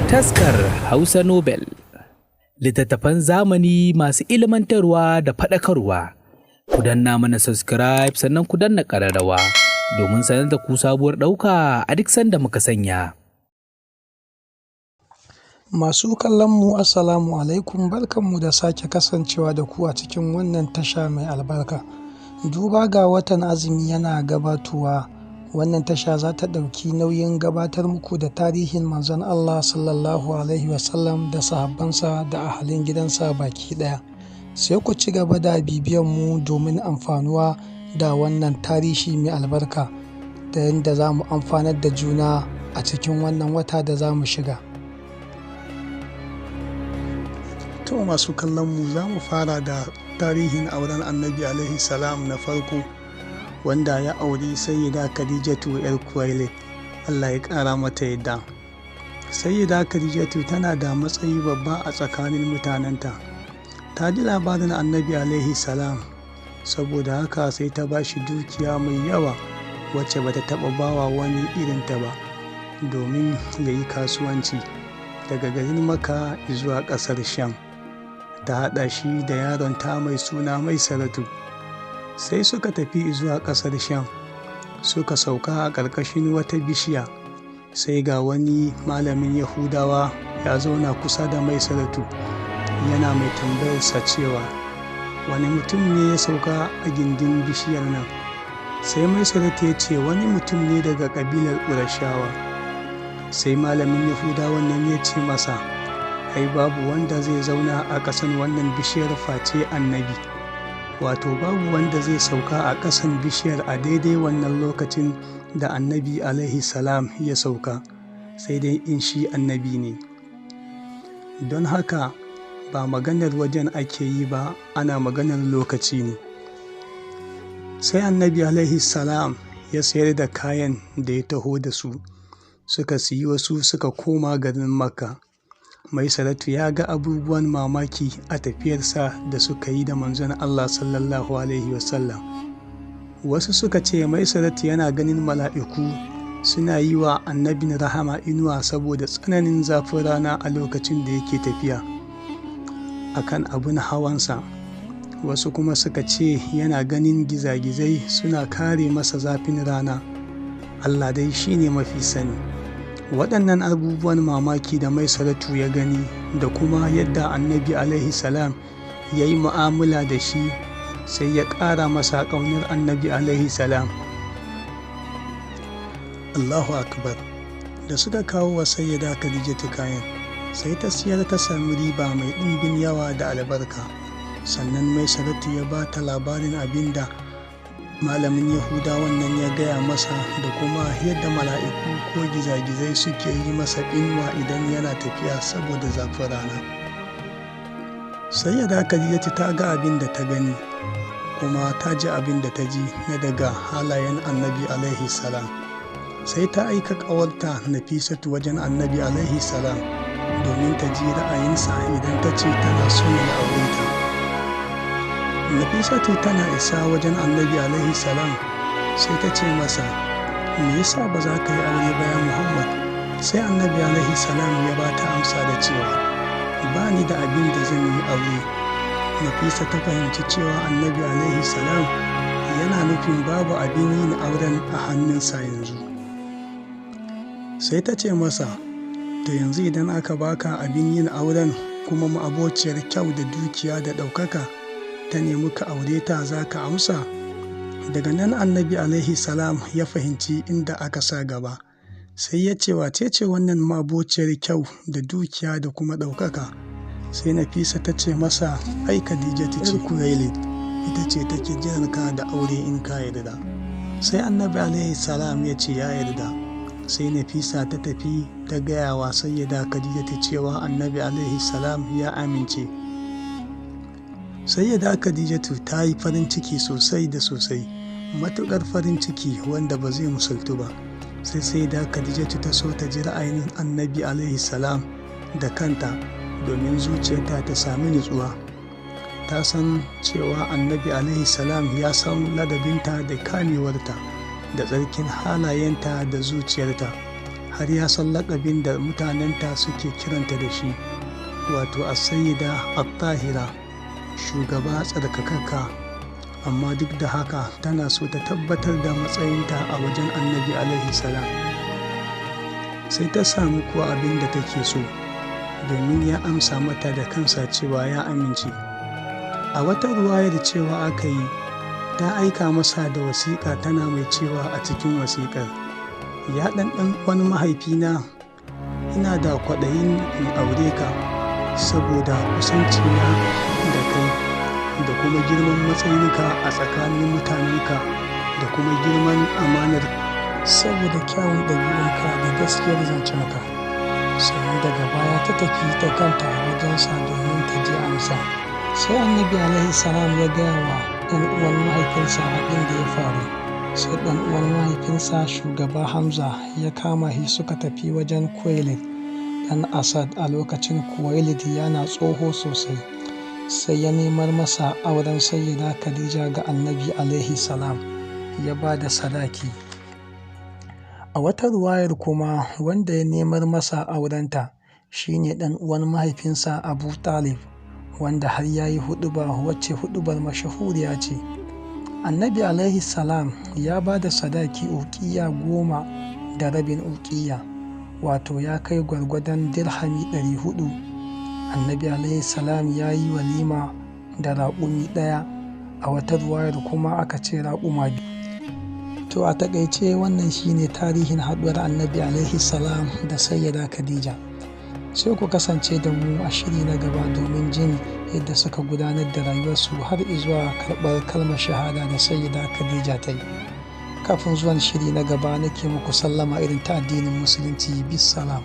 Taskar Hausa Nobel, littattafan zamani masu ilmantarwa da faɗakarwa. Ku danna mana subscribe, sannan ku danna ƙararrawa domin sanar da ku sabuwar ɗauka a duk sanda muka sanya. Masu kallonmu, Assalamu alaikum, barkanmu da sake kasancewa da ku a cikin wannan tasha mai albarka. Duba ga watan azumi yana gabatowa, wannan tasha za ta ɗauki nauyin gabatar muku da tarihin Manzon Allah Sallallahu Alaihi Wasallam da sahabbansa da ahalin gidansa baki ɗaya. Sai ku ci gaba da bibiyan mu domin amfanuwa da wannan tarihi mai albarka da yadda za mu amfanar da juna a cikin wannan wata da za mu shiga. To, masu kallon mu, za mu fara da tarihin auren Annabi Alaihi salam na farko, wanda ya auri Sayyida Khadijatu yar Kuwailid, Allah ya ƙara mata yadda. Sayyida Khadijatu tana da matsayi babba a tsakanin mutanenta. Ta ji labarin Annabi Alaihi salam, saboda haka sai ta ba shi dukiya mai yawa wacce bata taɓa bawa wani irinta ba, domin ya yi kasuwanci daga garin Makka zuwa ƙasar Sham. Ta haɗa shi da yaron ta mai suna Maisaratu, sai suka tafi zuwa ƙasar Sham. Suka sauka a ƙarƙashin wata bishiya, sai ga wani malamin Yahudawa ya zauna kusa da Maisaratu, yana mai tambayarsa cewa wani mutum ne ya sauka a gindin bishiyar nan. Sai Maisaratu ya ce wani mutum ne daga ƙabilar Ƙurashawa. Sai malamin Yahudawan nan ya ce masa, ai babu wanda zai zauna a ƙasan wannan bishiyar face annabi, wato babu wanda zai sauka a ƙasan bishiyar a daidai wannan lokacin da Annabi Alaihi salam ya sauka, sai dai in shi annabi ne. Don haka ba maganar wajen ake yi ba, ana maganar lokaci ne. Sai Annabi Alaihi salam ya sayar da kayan da ya taho da su, suka siyi wasu, suka koma garin Makka. Maisaratu ya ga abubuwan mamaki a tafiyarsa da suka yi da Manzon Allah Sallallahu Alaihi Wasallam. Wasu suka ce Maisaratu yana ganin mala'iku suna yi wa Annabin rahama inuwa saboda tsananin zafin rana a lokacin da yake tafiya a kan abin hawansa. Wasu kuma suka ce yana ganin gizagizai suna kare masa zafin rana. Allah dai shi ne mafi sani. Waɗannan abubuwan mamaki da Maisaratu ya gani da kuma yadda Annabi Alaihi salam ya yi mu'amala da shi, sai ya ƙara masa ƙaunar Annabi Alaihi salam. Allahu akbar! Da suka kawo wa Sayyida Khadijatu kayan, sai ta siyar, ta sami riba mai ɗimbin yawa da albarka. Sannan Maisaratu ya ba ta labarin abin da malamin Yahudawan nan ya gaya masa da kuma yadda mala'iku ko gizagizai suke yi masa inuwa idan yana tafiya saboda zafin rana. Sayyida Khadijatu ta ga abin da ta gani kuma ta ji abin da ta ji na daga halayen Annabi Alaihi salam. Sai ta aika ƙawarta Nafisatu wajen Annabi Alaihi salam domin ta ji ra'ayinsa idan ta ce tana son ya aure ta. Nafisatu tana isa wajen Annabi Alaihi salam, sai ta ce masa, "Me yasa ba za ka yi aure ba, ya Muhammad?" Sai Annabi Alaihi salam ya ba ta amsa da cewa, "Ba ni da abin da zan yi aure." Nafisa ta fahimci cewa Annabi Alaihi salam yana nufin babu abin yin auren a hannunsa yanzu. Sai ta ce masa, "To, yanzu idan aka baka abin yin auren kuma ma'abociyar kyau da dukiya da ɗaukaka ta nemi ka aure ta, za ka amsa?" Daga nan Annabi Alaihi salam ya fahimci inda aka sa gaba. Sai ya ce, "Wace ce wannan ma'abociyar kyau da dukiya da kuma ɗaukaka?" Sai Nafisa ta ce masa, "Ai Khadijatu ce Kuwailid, ita ce take jiran ka da aure in ka yarda." Sai Annabi Alaihi salam ya ce ya yarda. Sai Nafisa ta tafi ta gaya wa Sayyida Khadijatu cewa Annabi Alaihi salam ya amince. Sayyida Khadijatu ta yi farin ciki sosai da sosai, matuƙar farin ciki wanda ba zai musaltu ba. Sai Sayyida Khadijatu ta so ta ji ra'ayin Annabi Alaihi salam da kanta domin zuciyarta ta sami nutsuwa. Ta san cewa Annabi Alaihi salam ya san ladabinta da kamewarta da tsarkin halayenta da zuciyarta. Har ya san laƙabin da mutanenta suke kiranta da shi, wato As-Sayyida At-Tahira, shugaba tsarkakakka. Amma duk da haka tana so ta tabbatar da matsayinta a wajen Annabi alaihi salam. Sai ta samu kuwa abin da take so, domin ya amsa mata da kansa cewa ya amince. A wata ruwayar cewa aka yi, ta aika masa da wasiƙa tana mai cewa a cikin wasiƙar, "Ya ɗan wani mahaifina, ina da kwaɗayin in aure ka saboda kusancina da kai da kuma girman matsayinka a tsakanin mutanenka da kuma girman amanar Saboda kyawun ɗabi'unka da gaskiyar zancenka." Sannan daga baya ta tafi ta kanta wajensa domin ta ji amsa. Sai Annabi alaihi salam ya gaya wa ɗan uwan mahaifinsa abin da ya faru. Sai ɗan uwan mahaifinsa shugaba Hamza ya kama shi suka tafi wajen Kuwailid ɗan Asad. A lokacin Kuwailid yana tsoho sosai. Sai ya nemar masa auren Sayyida Khadija ga Annabi alaihi salam, ya ba da sadaki. A wata ruwayar kuma wanda ya nemar masa aurenta shine ɗan uwan mahaifinsa Abu Talib, wanda har ya yi huɗuba wacce huɗubar mashahuriya ce. Annabi alaihi salam ya ba da sadaki uƙiya 10.5 uƙiya, wato ya kai gwargwadon dirhami 400. Annabi alaihi salam ya yi walima da raƙumi ɗaya, a wata ruwayar kuma aka ce raƙuma 2. To a taƙaice wannan shine tarihin haɗuwar Annabi alaihi salam da Sayyida Khadija. Sai ku kasance da mu a shiri na gaba domin jin yadda suka gudanar da rayuwarsu har izuwa karɓar kalmar shahada da Sayyida Khadija ta yi. Kafin zuwan shiri na gaba nake muku sallama irin ta addinin Musulunci, bisalam.